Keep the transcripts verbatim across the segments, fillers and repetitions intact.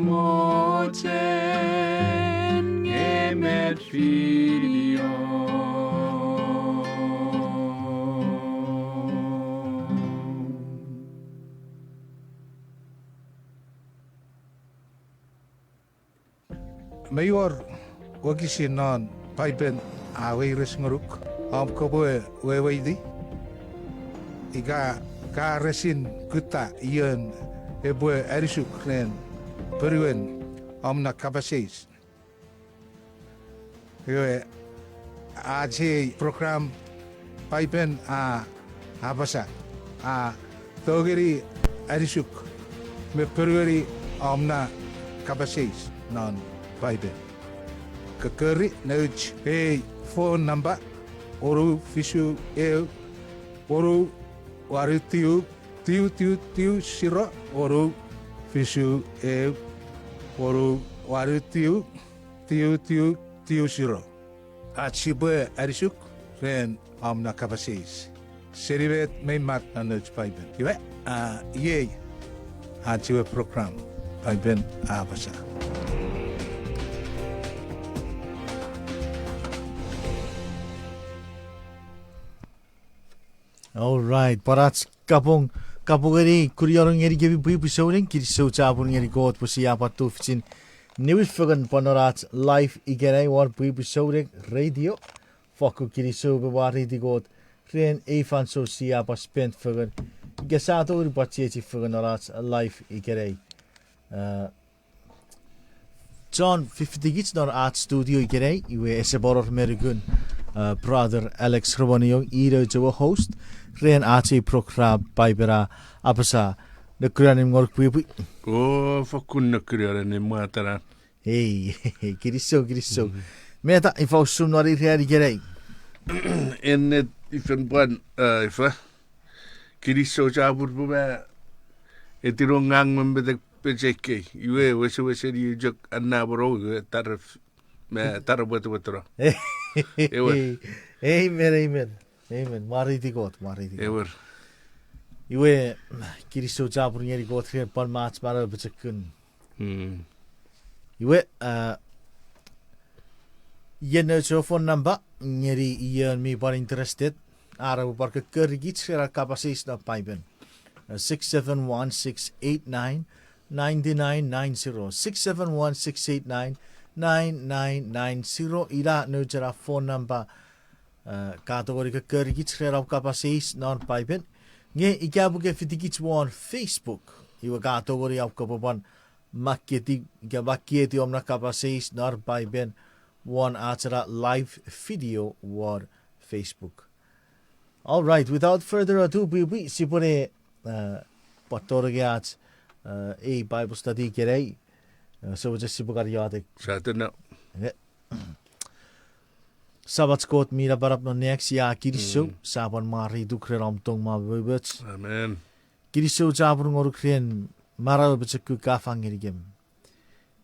Mochen nge met video. Mei wor wokisin non Paipen a weires ngonuk om kopwe weweiti, ika ka resin kutta ion epwe anisuk ren ponuen om na kapas eis. Iwe, ach ei program Paipen a apasa, a tongeni anisuk me ponueni om na kapas eis non Paipen. Kokkori nouch ei phone number, wonu fisu eu, wonu wanu tiu, tiu tiu tiu siro, wonu fisu eu, wonu wanu tiu, tiu tiu tiu siro. Ach sipwe anisuk ren om na kapas eis seni met mei mak non nouch Paipen. Iwe, a, iei ach ewe program Paipen a apasa. All right, pwan ach kapong, kapong ngeni, kuniono ngenikemi pwipwi souneng, kinisou chapur ngeni Kot pwe sia pwan tufichin niwin fengen pwan non ach live ikenai won pwipwi souneng radio. Fokkun kinisou me mwareiti Kot ren ei fansoun sia pwan spend fengen, ika sia tongeni pwan chiechi fengen non ach live ikenai. Chon fifitikich non ach studio ikenai, iwe ese pwan wor me nukun, uh, Brother Alex Romaniong, i nouch ewe host ren ach ei program Paipen a apasa. Nekunion annim ngonuk pwipwi. O, fokkun nekunion annim mwa tana. Ei, kinisou, kinisou. Meta, ifa usun non ei ran ikenai? Ennet ifen pwan, uh, ifa. Kinisou chapur pwe ma etinong ngang me metek pechekei. Iwe wesewesen iei chok anapano iwe taref, me tarepwetepweteno. Ewer. Amen, amen. Amen. Mwareiti Kot, mwareiti Kot. Ewer. Iwe, kinisou chapur ngeni Kot ren pwan ach manau pochokun. Iwe, a, ien nouch ewe phone number ngeni ion mi pwan interested are epwe pwan kokkorikich ren ar kapas eis non Paipen. Six seven one, six eight nine, nine nine nine zero. Six seven one, six eight nine, nine nine nine zero. Ina nouch ena phone number, a, ka tongeni kokkorikich ren ar kapas eis non Paipen. Nge ika pwe ke fitikich won Facebook, iwe ka tongeni ar kopwe pwan makketi, ika makkeiti om na kapas eis non Paipen won ach ena live video won Facebook. All right, without further ado, pwipwi, sipwene, uh, pwan tonong ach, uh, ei Bible study ikenai. Uh, so just sipwe kan iotek. Sa tena. Samach Kot mi napanap non nang, sia kinisou, sia pwan mwareituk ren om tong me momoch. Amen. Kinisou chapur ngonuk ren manau pochokun ka fang ngenikem.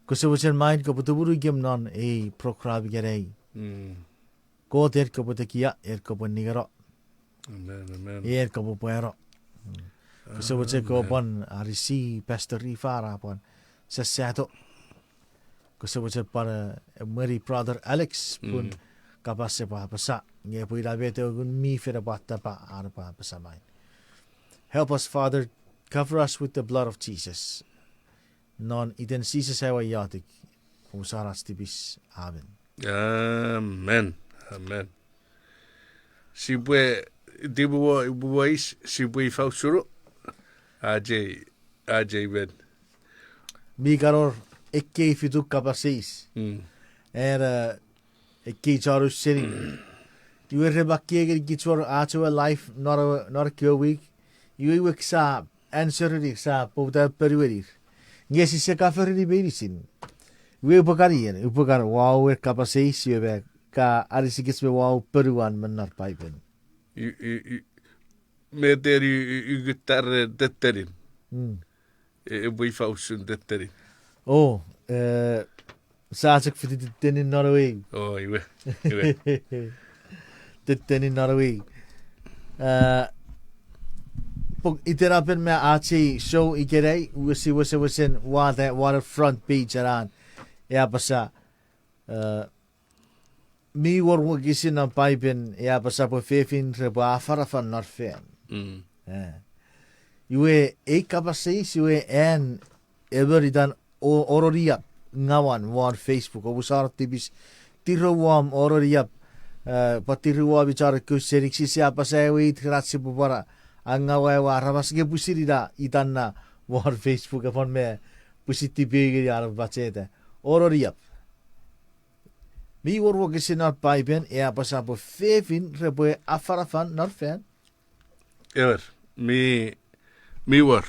Kose mochen main kopwe tumunu ikem non ei program ikenai. Kot en kopwe tekia, en kopwe ningeno. Amen, amen. En kopwe pwano. Kose mochen kopwe pwan arisi Pastor Ifa ra pwan sasato. Kose mochen pwan, eh, emweni Brother Alex pun kapas epwe apasa. Nge pwe ina met ewe Ngun mi Fel epwe atapa an epwe apasa main. Help us, Father. Cover us with the blood of Jesus. Non iten Jises aua iotek. Usan ach tipis. Amen. Amen. Amen. Sipwe, tipwe, tipwe wais, sipwe ifa usun. Ajei, ajei men. Mi kan wor ekkei fitu kapas eis. Era ekkei chon ausening. Iwe re makkei ngeni kich won ach ewe live non, non kewe week. Iwe, iwe ksa answer-ni, ksa poputa ponuenir. Nge sise cover-ni meinisin. Iwe upwe kan ien, upwe kan wau ewe kapas eis iwe me ka anisikich me wau ponuan me non Paipen. Met eni ukutta ren tettenin? Epwe ifa usun tettenin? O, eh, sa chok fiti tettenin non ewe. O, iwe. Iwe. Tettenin non ewe. Eh, pok itenapen me ach ei show ikenai, wesi wesewesen wata water front page anan. E apasa, eh, mi wor wokisin non Paipen e apasa pwe fefin repwe afanafan non fan. Mm. Eh. Iwe ei kapas eis iwe an emon itan o-, Oroniap ngawan won Facebook, omusano tipis tiruwom Oroniap, eh, pwan tiruwom ichon ekkewe senik sise apasa ewe it ren ach sipwe pwan angawa ewe aramas nge pwisin ina itan na won Facebook e pwan me pwisin tipeeu ngeni an epwe pacheta. Oroniap. Mi wor wokisin non Paipen e apasa pwe fefin repwe afanafan non fan. Ewer, mi, mi wor.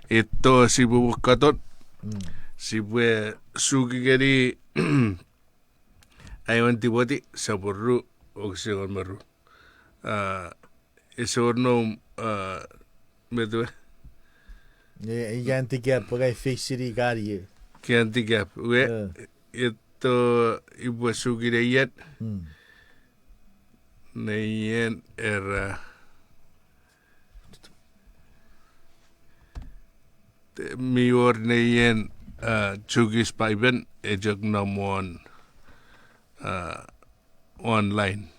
Etto sipwe wokkaton. Mm. Sipwe suki ngeni Aewin Timoti, sopun ru, wokisin engon me ru. Ah, ese wor nom, ah, met we? E, ian tikap, pwe ngai face-ini kani e. Ian tikap, we, eh, etto ipwe suki neien. Mm. Neien era. Te-, mi wor neien, ah, Chuukese Paipen, e chok nom won, ah, online.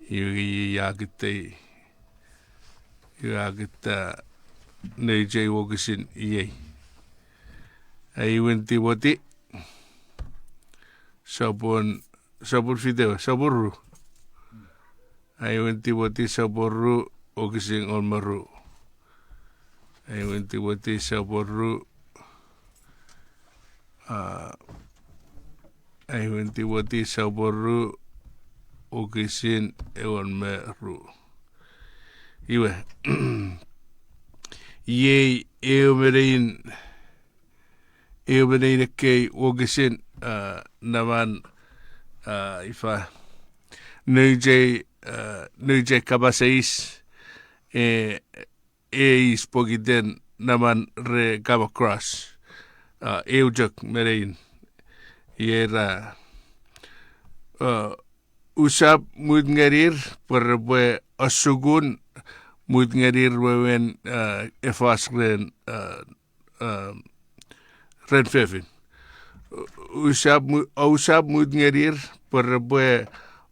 Iwe ia kete, ia kete, ah, nein ei wokisin iei. Aewin Timoti, sopun, sopun fite we, sopun ru. Aewin Timoti sopun ru, wokisin engon me ru. Aewin Timoti sopun ru, ah, Aewin Timoti sopun ru, wokisin engon me ru. Iwe, iei eu me nein, eu me nein ekkei wokisin, ah, neman, ah, ifa, nouch ei, ah, nouch ei kapas eis, e, eis pokiten neman re come across, ah, eu chok me nein. Iei ra, ah, usap mut ngenir pwe repwe asukun mut ngenir wewen, ah, efos ren, ah, ah, ren fefin. Usap mu-, ousap mut ngenir pwe repwe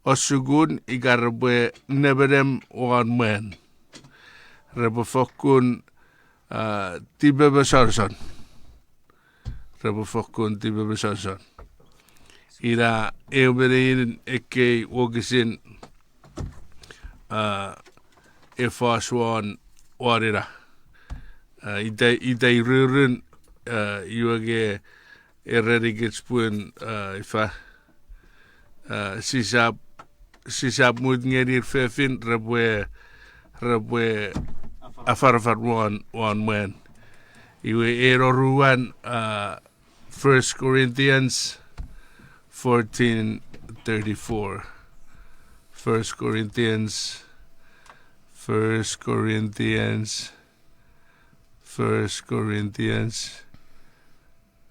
asukun ika repwe nemenem won mwan. Repwe fokkun, ah, tipemesensen. Repwe fokkun tipemesensen. Ina eu me nein ekkei wokisin, ah, efos won, won ena. Ah, ita, ita irurun, ah, iwe nge erenikich pun, ah, ifa, ah, sisap, sisap mut ngenir fefin repwe, repwe afanafan won, won mwan. Iwe eno ruan, ah, First Corinthians fourteen thirty-four. First Corinthians, First Corinthians, First Corinthians,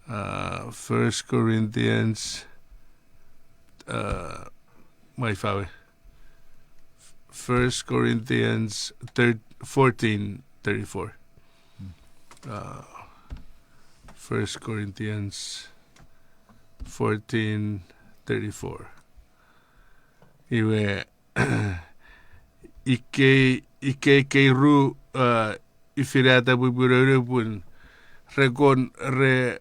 uh, First Corinthians, uh, my father. First Corinthians thir-, fourteen thirty-four. Uh, First Corinthians fourteen thirty-four. Iwe, ikei, ikei, ikei ru, uh, ifinata pwipwi nounou pun re kon, re,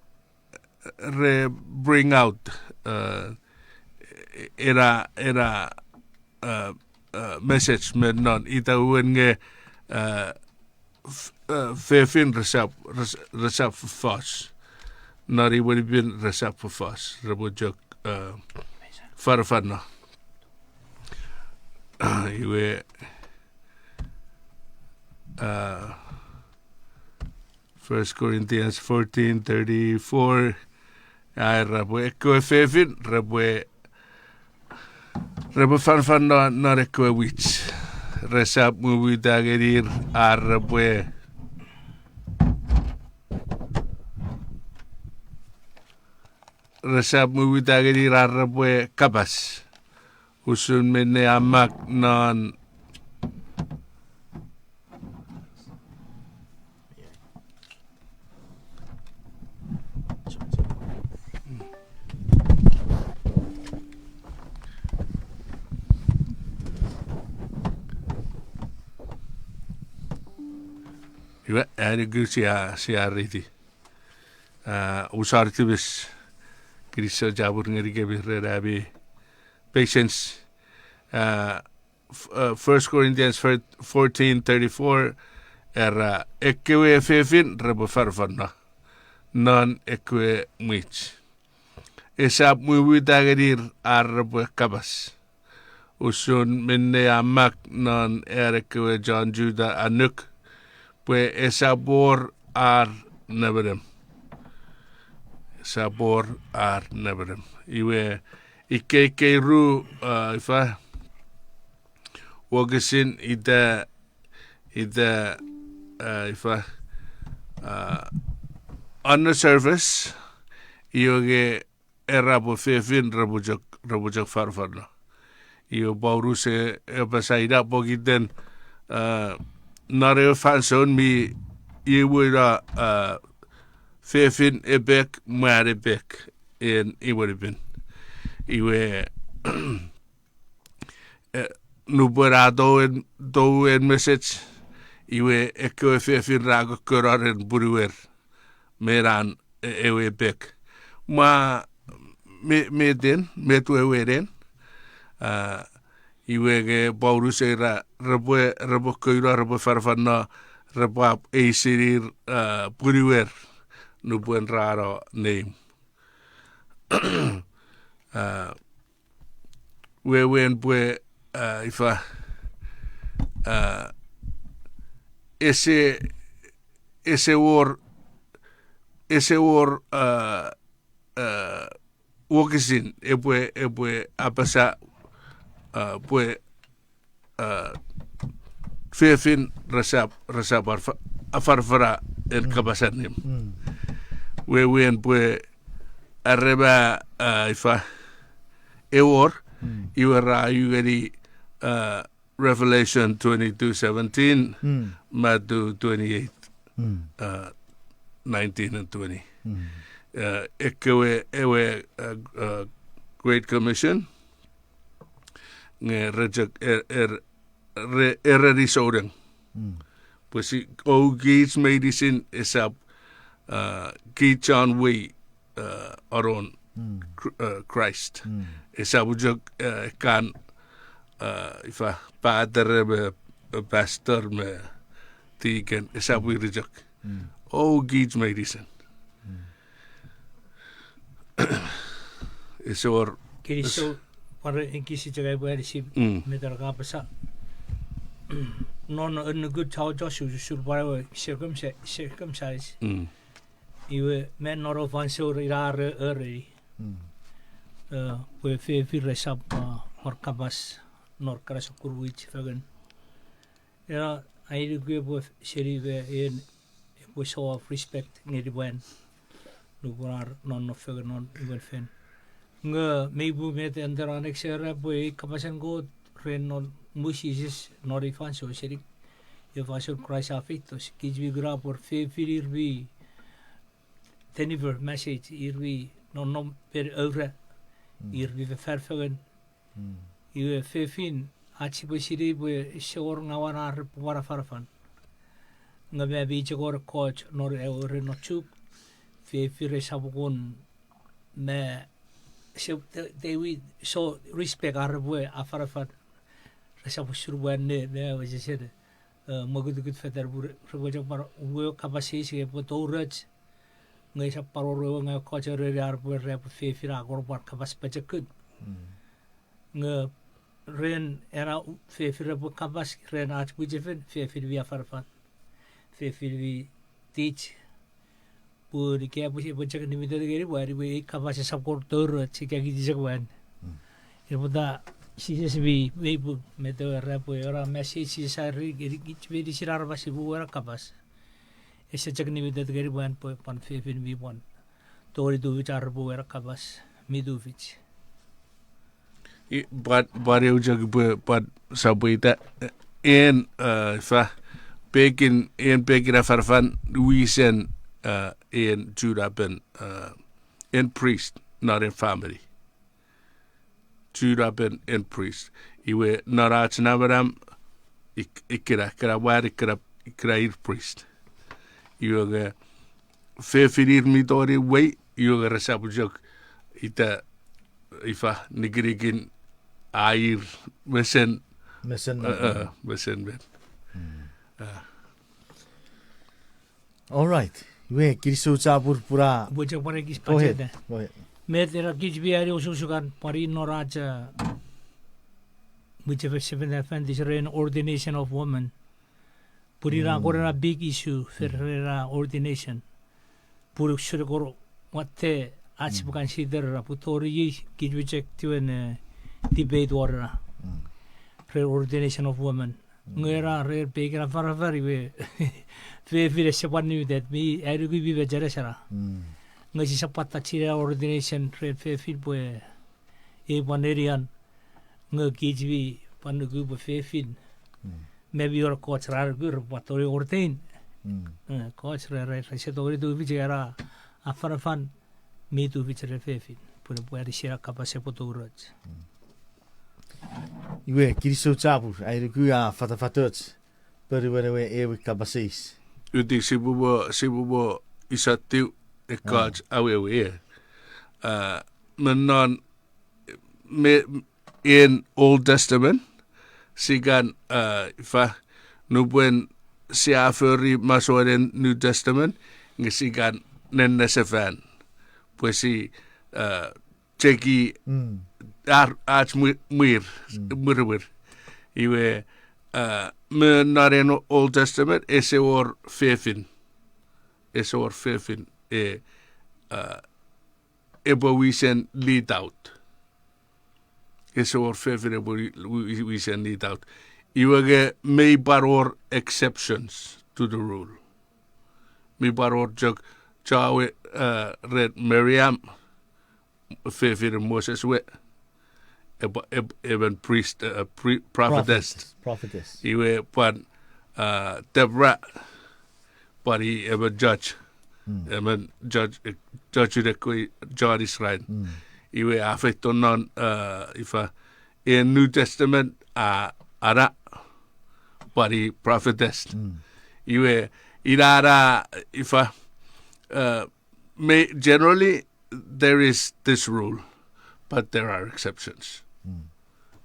re bring out, uh, ena, ena, uh, uh, message me non ita wen nge, uh, f-, uh, fefin resap, res-, resap fos. Non imwen pin resap fos. Repwe chok, uh, farafano. Iwe, uh, First Corinthians fourteen thirty-four, a era pwe ekkewe fefin repwe, repwe fanfan non, non ekkewe wich. Resap mumuta ngenir ar repwe, resap mumuta ngenir ar repwe kapas. Usun minne a mak non, Iwe, a nuku sia, sia riti. A, usar tipis. Kinisou chapur ngenikemi ren ami patience. A, First Corinthians fourteen thirty-four, era ekkewe fefin repwe fanafanno non ekkewe mwich. Esap mumuta ngenir ar repwe kapas. Usun minne a mak non an ekkewe chon Juta annuk, pwe esap wor ar nemenem. Esap wor ar nemenem. Iwe, ikkei, ikkei ru, a, ifa, wokisin ita, ita, a, ifa, a, on the surface, iwe nge era pwe fefin repwe chok, repwe chok fanafanno. Iwe Paulus e, e apasa ina pokiten, a, non ewe fansoun mi iwe ina, a, fefin epek, mwan epek, en imwen pin. Iwe, e, nupwen a tou en, tou en message, iwe ekkewe fefin ra kokkono ren punuer me ran, e, ewe epek. Mwa, me, meten, met wewen en, a, iwe nge Paulus era repwe, repwe kouno, repwe fanafanno, repwe ap eisinir, a, punuer nupwen ra no neimw. A, wewen pwe, a, ifa, a, ese, ese wor, ese wor, a, a, wokisin epwe, epwe apasa, a, pwe, a, fefin resap, resap arfa-, afanafana en kapas allim. Wewen pwe arema, a, ifa, ewor, iwe ra ungeni, a, Revelation twenty-two seventeen, Matthew twenty-eight, uh, nineteen and twenty. Uh, ekkewe, ewe, uh, uh, Great Commission, nge re chok er, er, re, ereni souneng. Pwe si, o kich meinisin esap, uh, kich chon wei, uh, anon Kr-, uh, Christ. Esap chok, uh, kan, uh, ifa, pater me, uh, pastor me deacon, esap ir chok. O kich meinisin. Ese wor. Kinisou, pwan ekis chok ai pwe anisip, met ra kapasa. Non, uh, nuku chau chau su, su, su pwan ewe circumci-, circumcise. Iwe, me non fansoun ina re, ereni. Uh, pwe fefin resap, uh, wor kapas, non ekkana sokkun wich fengen. Ena, ai nuku epwe seni pwe en, epwe show of respect ngeni mwan. Nupwen ar nonnom fengen non imwen fen. Nge mei pung met enter annex era pwe ei kapasen Kot ren non mwichefen Jises non ei fansoun seni. Ei fansoun Kraist a feito, kich mi kuna pwe fefin ir mi deliver message, ir mi nonnom pen aura, ir mi fefan fengen. Iwe fefin, ach sipwe sinei pwe ese wor ngawan ar repwe pwan afanafan. Nge me mi chok wor ekkoch non ewe ren non Chuuk, fefin resap kon me se, they, they will show respect ar repwe afanafan. Resap usun mwan ne, me ewe sesene. Eh, mwokutukut fetan pwe repwe chok pwan uwei kapas eis epwe touroch. Nge esap pwan wor ewe nge ekkoch ereni ar pwe repwe fefin a kon pwan kapas pochokun. Nge ren ena fefin repwe kapas ren ach mwichefen, fefin mi afanafan. Fefin mi teach. Pun ika epwe, epwe chok limited ngeni mwan, iwe ei kapas esap kon touroch ika kich chok mwan. Epwe ta Jises mi, mi pung, met ewe era pwe ena message Jises a ereni, ngeni kich meinisin aramas epwe wena kapas. Ese chok limited ngeni mwan pwe pwan fefin mi pwan tongeni tufich ar repwe wena kapas mi tufich. I, pwan, pwan eu chok pwe, pwan sopwita, en, uh, ifa, pekin, en pekin afanafan, wisen, uh, en chunapen, uh, en priest, not en family. Chunapen en priest. Iwe non ach namanam, ik-, ikkena, ikkena mwan, ikkena, ikkena ir priest. Iwe nge fefin ir mi tongeni wei, iwe nge resap chok ita ifa nikinikin aier mesen, mesen, mesen met. All right. Iwe, kinisou chapur pura. Upwe chok pwan ekis pacheta. Met ena kich mi ani osukosukan pwan non ach, uh, mwichefen Seventh Adventist ren ordination of women. Pun ina kon ena big issue for ena ordination. Pun usun kon watte ach sipwe consider ena pun tori ei kich mi chok tiwen, eh, debate won ena. Ren ordination of women. Nge ena ren pekin afanafan iwe fefin ese pwan nutet mi anuku mi mecheres ena. Nge sisap pwan touch ena ordination ren fefin pwe ei pwan nenian nge kich mi pwan nuku pwe fefin me mi wor ekkoch ra nuku repwe pwan tongeni ordain. Eh, ekkoch re, re, rese tongeni tufich ena afanafan mi tufich ren fefin pwe epwe anisi ena kapas epwe touroch. Iwe, kinisou chapur, ai nuku a fatafatoch ponuen ewe, ewe kapas eis. Uti sipwe mo, sipwe mo isatiw ekkoch awewe, eh. Ah, me non, me, in Old Testament, sia kan, ah, ifa, nupwen sia fori masouen New Testament, nge sia kan nennesefan. Pwe sia, ah, cheki ar, ach mwi-, mwir, mwirimwir. Iwe, ah, me non ena Old Testament, ese wor fefin. Ese wor fefin, e, ah, epwe wisen lead out. Ese wor fefin epwe wi-, wi-, wisen lead out. Iwe nge mei pwan wor exceptions to the rule. Mei pwan wor chok chowe, ah, ren Miriam, fefin Moses we, epwe, ep-, emon priest, eh, pri-, prophetess. Prophetess. Iwe pwan, ah, Deborah, pwan i emon judge. Emon judge, eh, judge unekwe chon Israel. Iwe a feito non, ah, ifa, in New Testament, ah, Anna, pwan i prophetess. Iwe, ina na, ifa, eh, me-, generally, there is this rule, but there are exceptions.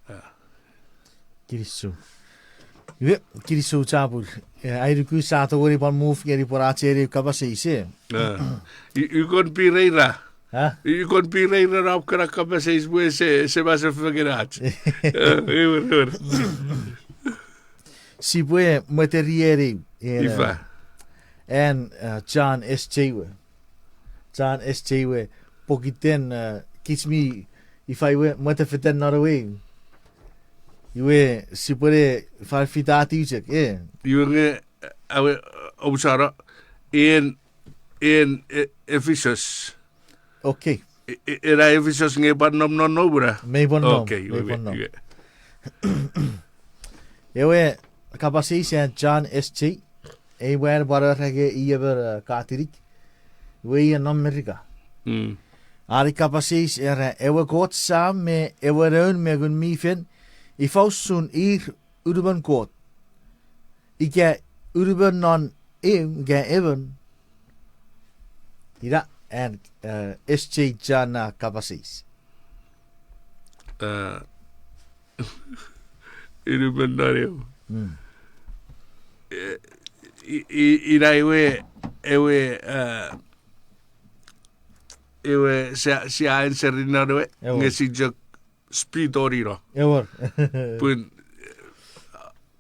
Ah. Kinisou. Iwe, kinisou chapur. Eh, ai nuku sia tongeni pwan move ngeni pwan ach ei kapas eis, eh. Ah. I-, ikon pireira. Ah? I-, ikon pireira nap kana kapas eis pwe ese, ese masen fengen ach. Eh, ewer, ewer. Sipwe mweteri eni, eh, ifa, an, eh, John S J we. John S J we, pokiten, eh, kich mi ifa iwe, mwetefetan non ewe. Iwe, sipwene fan fitatiw chok, eh. Iwe nge, eh, awe, eh, omusano, en, en, eh, Ephesus. Okay. E-, e-, ena Ephesus nge pwan nom non nomuna? Mei pwan nom, okay, mei pwan nom. Ewe kapas eis an John S J, ei mwan pwan orenge i emon, eh, Katolik, iwe i nom Merika. An kapas eis era, ewe Kot Sam me ewe Noun me Ngun mi Fel, ifa usun ir unumon Kot? Ika unumon non eu ika emon? Ina an, eh, S J John na kapas eis. Eh, unumon non eu. Eh, i-, i-, ina ewe, ewe, eh, ewe sia, sia answer-ini non ewe, nge sia chok spitoni no. Ewer. Pun,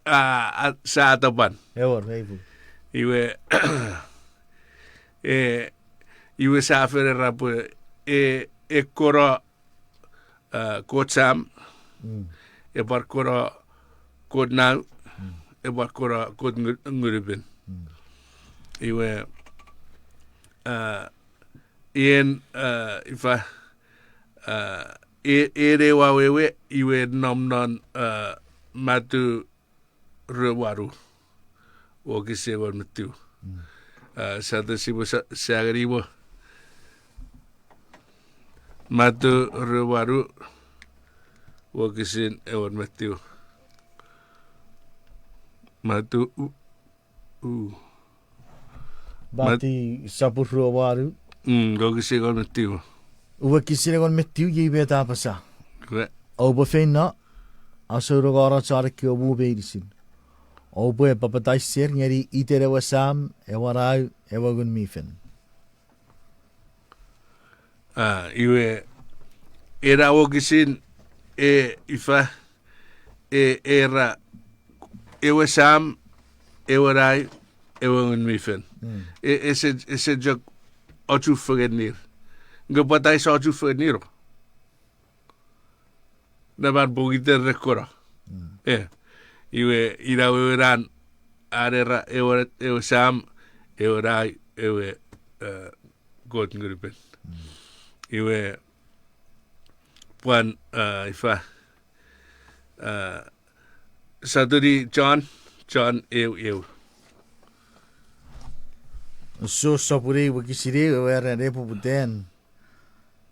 a, a, sia tapan. Ewer, mei pung. Iwe, e, iwe sia fen era pwe, e, ekkono, a, Kot Sam, epwe kkono Kot Nau, epwe kkono Kot Ngu-, Ngunupin. Iwe, a, en, a, ifa, a, e-, en ewe awewe, iwe nom non, a, Matu rue wanu, wokisin engon me tiu. A, sia tong sipwe sa-, sia ngeni mo. Matu rue wanu, wokisin engon me tiu. Matu u-, u-, Mati sopun rue wanu. Mm, wokisin engon me tiu. Wokisin engon me tiu, iei met a apasa. Oupwe feino, asouno ngonuk chon ekkewe mu meinisin. Oupwe papataiser ngeni iten ewe Sam, ewe Nau, ewe Ngun mi Fel. A, iwe, ena wokisin, e, ifa, e, era, ewe Sam, ewe Nau, ewe Ngun mi Fel. E, ese, ese chok ochufengenir. Nge papatais ochufengenir. Neman pokiten re kkono. E, iwe, ina wewen an, an era ewe, ewe Sam, ewe Nau, ewe, e, Kot Ngun mi Fel. Iwe, pwan, e, ifa, e, sotuni John, John eu eu. So sopun eu wokisin eu, ewe ran epwe puten.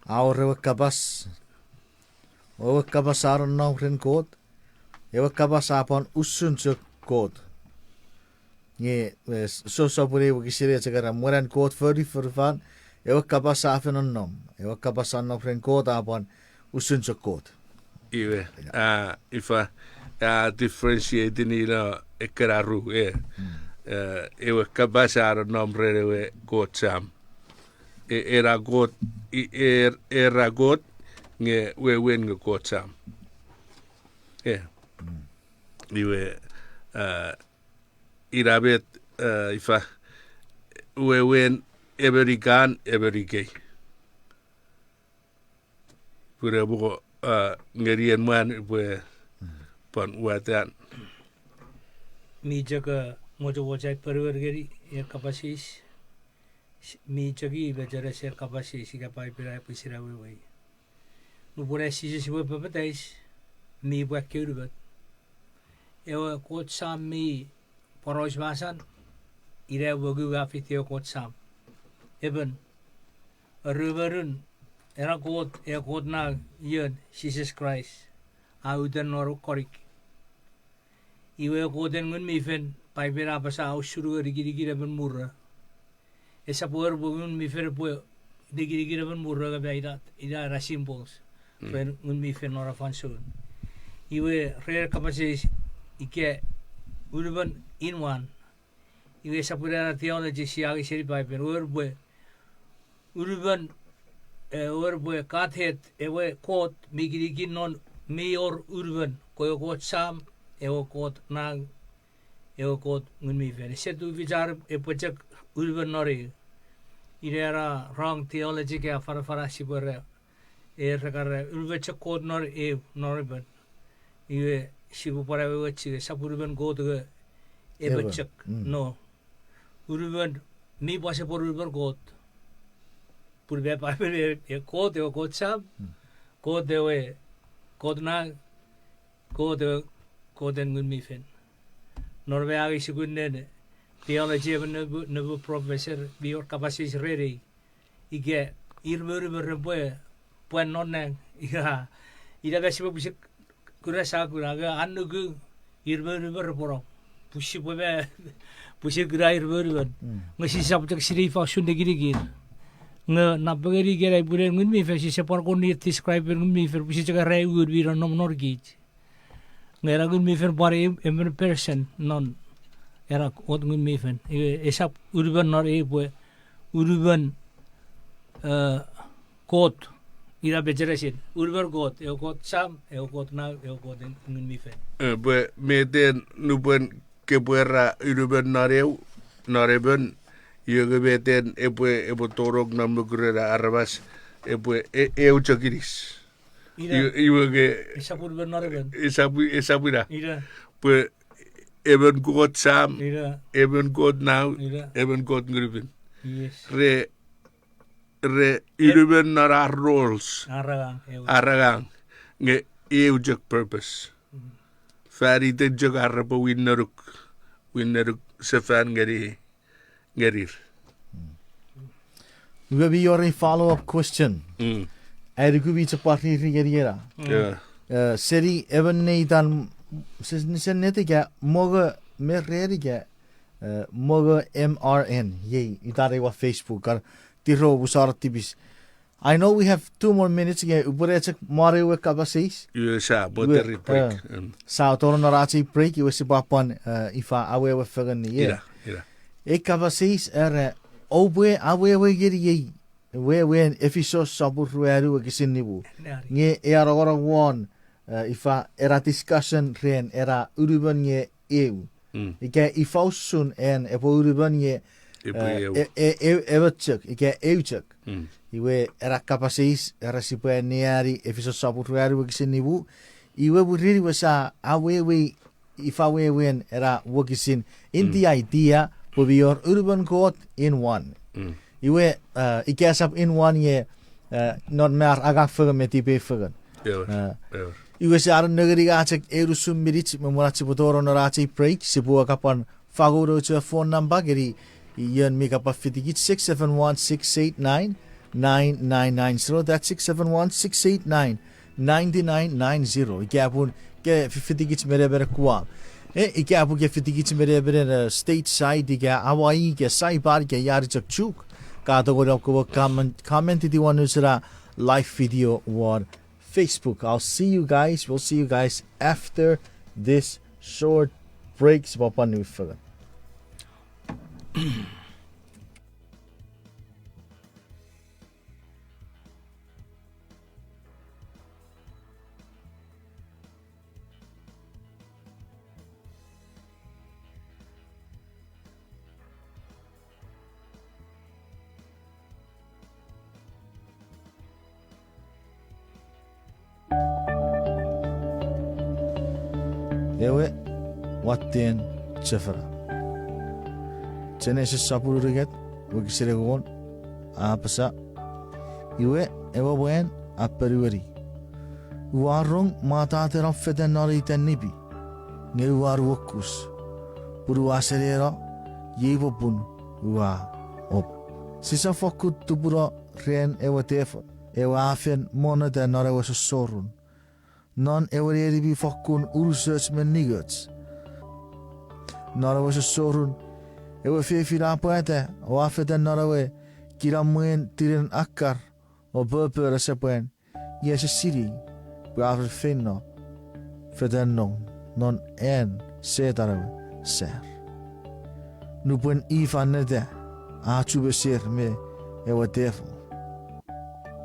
A wor ewe kapas. Ewe kapas a nonnom ren Kot. Ewe kapas a pwan usun chok Kot. Nge, e, so sopun eu wokisin eu chok era mwen an Kot fori fonufan, ewe kapas a fen nonnom. Ewe kapas a nom ren Kot a pwan usun chok Kot. Iwe, a, ifa, a differentiate-ini ekkena ru, e. E, ewe kapas a nonnom ren ewe Kot Sam. E, era Kot, i, er, era Kot, nge wewen nge Kot Sam. E. Iwe, a, ina met, a, ifa, wewen emon ikan, emon ikei. Pun epwe, a, ngeni en mwan pwe pwan watan. Mi chok, e, mochomoch ai ponuer ngeni, e, kapas eis. Mi chok i mecheres en kapas eis ika Paipen a pwisin awewei. Nupwen an Jises we papatais, mi pwe akkeunumot. Ewe Kot Sam mi poraus masan, ina ewe mongungu a fiti ewe Kot Sam. Emon, aruemonun, ena Kot, ewe Kot Nau, ion, Jises Kraist, a uta non konik. Iwe Kot en Ngun mi Fel, Paipen a apasa a usun ewe nikinikin emon muro. Esap wor pwe Ngun mi Fel epwe nikinikin emon muro nge ma ina, ina ena symbols ren Ngun mi Fel non ena fansoun. Iwe ren kapas eis ika unumon in one. Iwe esap ina ena theology sia angei seni Paipen. Wor pwe unumon, e, wor pwe Godhead, ewe Kot mi kinikin non mi wor unumon, ko ewe Kot Sam, ewe Kot Nau, ewe Kot Ngun mi Fel. Ese tufich ar epwe chok unumon non eu. Ina ena wrong theology ka afanafana sipwe ra, e, rekara unumon chok Kot non eu, non emon. Iwe sipwe pwan awewe chok, esap unumon Kot nge emon chok. No. Unumon, mi pwan sipwe unumon Kot. Pun me Paipen e, e Kot, ewe Kot Sam, Kot ewe, Kot Nau, Kot ewe, Kot en Ngun mi Fel. Non me angei sukunen theology emon nepu, nepu professor mi wor kapas eis ren ei. Ika ir me unumon repwe pwan non nang, ina, ina ma sipwe pwisin kuna sa kuna, nge a nuku ir me unumon repwe no. Pwe sipwe ma, pwisin kuna ir me unumon. Nge sisap chok sinei ifa usun nikinikin. Nge napengeni ikenai pun en Ngun mi Fel, sise pwan kon ni describe en Ngun mi Fel, pwisin chok era eu ngun mi nonnom non kich. Nge ena Ngun mi Fel pwan e-, emon person non ena Kot Ngun mi Fel. Iwe esap unumon non eu pwe unumon, e, Kot, ina mecheresin. Unumon Kot, ewe Kot Sam, ewe Kot Nau, ewe Kot Ngun mi Fel. E, pwe meten nupwen kepwe era unumon non eu, non emon, iwe nge meten epwe, epwe tonong non mokuren aramas, epwe, e, eu chok inis. Iwe, iwe nge esap unumon non emon. Esap, esap ina. Pwe emon Kot Sam, emon Kot Nau, emon Kot Ngun mi Fel. Re, re unumon non ar roles. Ar angang, nge eu chok purpose. Fan iten chok ar repwe winnenuk, winnenuk sefan ngeni, ngenir. Iwe mi wor ei follow up question. Ai nuku mi chok pwan riri ngeni ena. E, seni emon neitan, se-, sen netika mongo me ren ika, eh, mongo M R N, iei itan ei won Facebook, ka tiro omusano tipis. I know we have two more minutes, nge upwene chok moni ewe kapas eis. Iwe sa, iwe, eh, sa tonong non ach ei break, iwe sipwe pwan, eh, ifa awewe fengen ie. Ei kapas eis era, oupwe awewe ngeni ei wewen Efisos sopun ruanu wokisin nimu. Nge e anongonong won, eh, ifa ena discussion ren ena unumon nge eu. Ika ifa usun an epwe unumon nge, eh, e, e, e, emon chok, ika eu chok. Iwe ena kapas eis era sipwe anneani Efisos sopun ruanu wokisin nimu. Iwe mwirin iwe sa awewei ifa wewen ena wokisin, in the idea pwe mi wor unumon Kot in one. Iwe, eh, ika esap in one nge, eh, non mar angang fengen me tipeu fengen. Iwe sia nengeni ika chok eu usun minich me mwen ach sipwe tonong non ach ei break, sipwe kapwan fangeno chok phone number ngeni ion mi kapwan fitikich, six seven one, six eight nine, nine nine nine zero, that's six seven one, six eight nine, nine nine nine zero. Ika pun ke fi-, fitikich me nemenem Guam. E, ika pun ke fitikich me nemenem, eh, stateside, ika Hawaii, ika Saipan, ika iani chok Chuuk. Ka tongeni om kopwe comment, comment iti won usun ena live video won Facebook. I'll see you guys, we'll see you guys after this short break. Sipwe pwan niwin fengen. Ewe watten chofona. Genesis sopun unungat, wokisin engon, a apasa, iwe ewe mwan a ponueni, ua rong mwatatenom fetan non ei tanipi, nge ua nuokus, pun ua seneno, iei popun ua op. Sisap fokkun tupuno ren ewe tefol, ewe a fen monnota non ewe sossorun, non ewe neni mi fokkun unusoch me ningoch. Non ewe sossorun, ewe fefin a pwata o a fetan non ewe kinamwen tinen akkar o popon asepwan, nge ese sinei pwe a fen feino fetan non, non an Setan ewe sar. Nupwen Eve a neta, a chu meser me ewe tefol.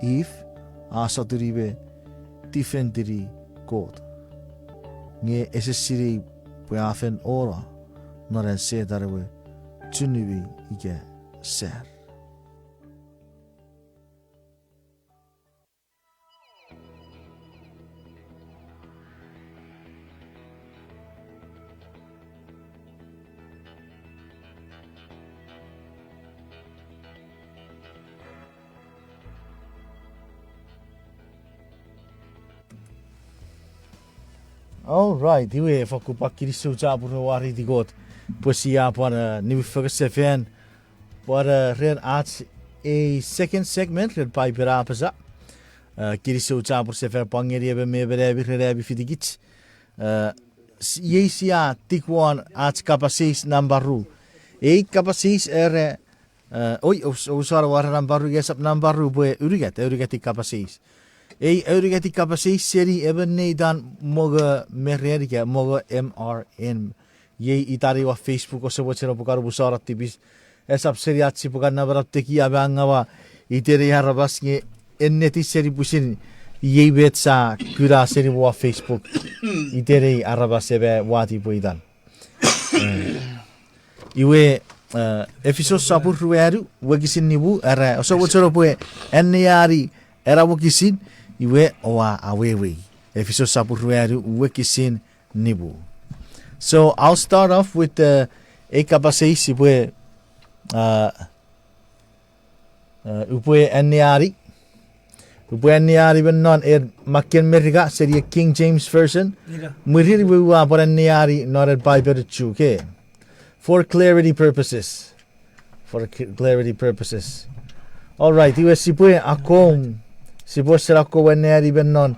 Eve a sotuni me tifentini Kot, nge ese sinei pwe a fen ono non an Setan ewe chunumi ika sar. All right, iwe fokkun pwan kinisou chapur ne wariti Kot pwe sia pwan, eh, niwin fengen sefan pwan, eh, ren ach ei second segment ren Paipen a Apasa. Eh, kinisou chapur sefan pwan ngeni emon me emon ami ren ami fitikich. Eh, iei sia tik won ach kapas eis nampa ru. Ei kapas eis era, eh, oi, omusano ware nampa ru, nge esap nampa ru pwe unungat, aunungatin kapas eis. Ei aunungatin kapas eis seni emon neitan Mongo Meren ika Mongo M R N. Iei itan ei won Facebook, ouse mochen oupwe kan omusano tipis. Esap seni ach sipwe kan namanam tekia me angawa iten ei aramas nge ennetin seni pwisin iei met sa kuna seni won Facebook. Iten ei aramas epwe wati pwe itan. Iwe, eh, Efisos sopun ruanu, wokisin nimu, era, ouse mochen oupwe anneani ena wokisin, iwe oua awewei. Efisos sopun ruanu, wokisin nimu. So I'll start off with, eh, ei kapas eis sipwe, eh, eh, upwe anneani. Upwe anneani me non ei makken Merika seni ei King James Version. Mwirin iwe ua pwan anneani non ei Paipen Chuuk. For clarity purposes. For clarity purposes. All right, iwe sipwe akkom, sipwe sen akkom anneani me non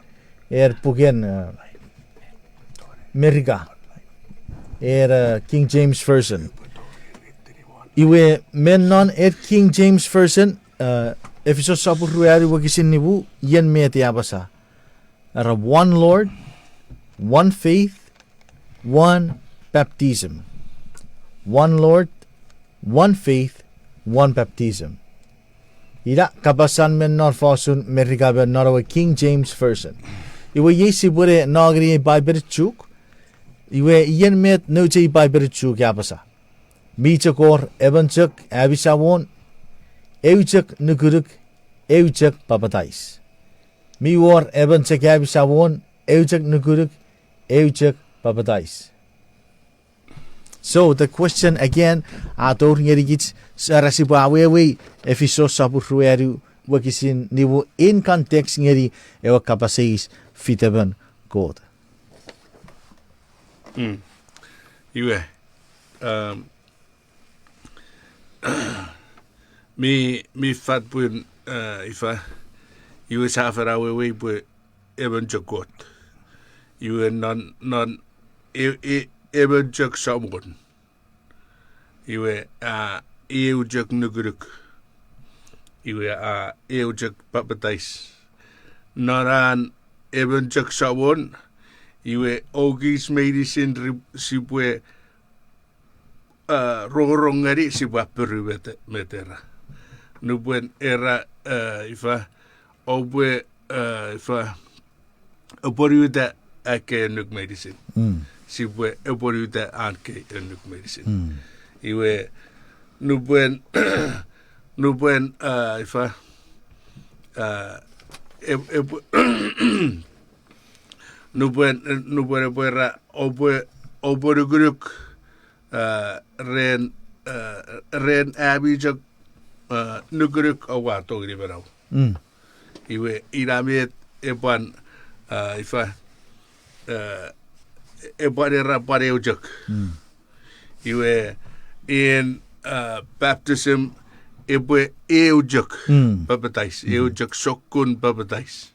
ei puken, eh, Merika, ei, eh, King James Version. Iwe me non ei King James Version, Efisos sopun ruanu wokisin nimu, ien met a apasa. Era one Lord, one faith, one baptism. One Lord, one faith, one baptism. Ina kapasan me non fosun Merika me non ewe King James Version. Iwe iei sipwene no ngeni ei Paipen Chuuk. Iwe ien met nouch ei Paipen Chuuk a apasa. Mi chok wor emon chok ami Samon, eu chok nukunuk, eu chok papatais. Mi wor emon chok ami Samon, eu chok nukunuk, eu chok papatais. So the question again, a tori ngenikich, era sipwe awewei Efisos sopun ruanu wokisin nimu in context ngeni ewe kapas eis fitemon Kot. Iwe, mi, mi fat pun, ifa, iwe sia fen awewei pwe emon chok Kot. Iwe non, non, e, e, emon chok Samon. Iwe a eu chok nukunuk. Iwe a eu chok papatais. Non an emon chok Samon, iwe oukich meinisin sipwe rongorong ngeni sipwe appiru met, met era. Nupwen era, ifa, oupwe, ifa, apwonueta an kei annuk meinisin. Sipwe apwonueta an kei annuk meinisin. Iwe, nupwen, nupwen, ifa, nupwen, nupwen epwe era, oupwe, oupwe nukunuk, ren, ren ami chok nukunuk oua tongeni manau. Iwe ina met epwan, ifa, epwan era pwan eu chok. Iwe in baptism epwe eu chok papatais, eu chok sokkun papatais.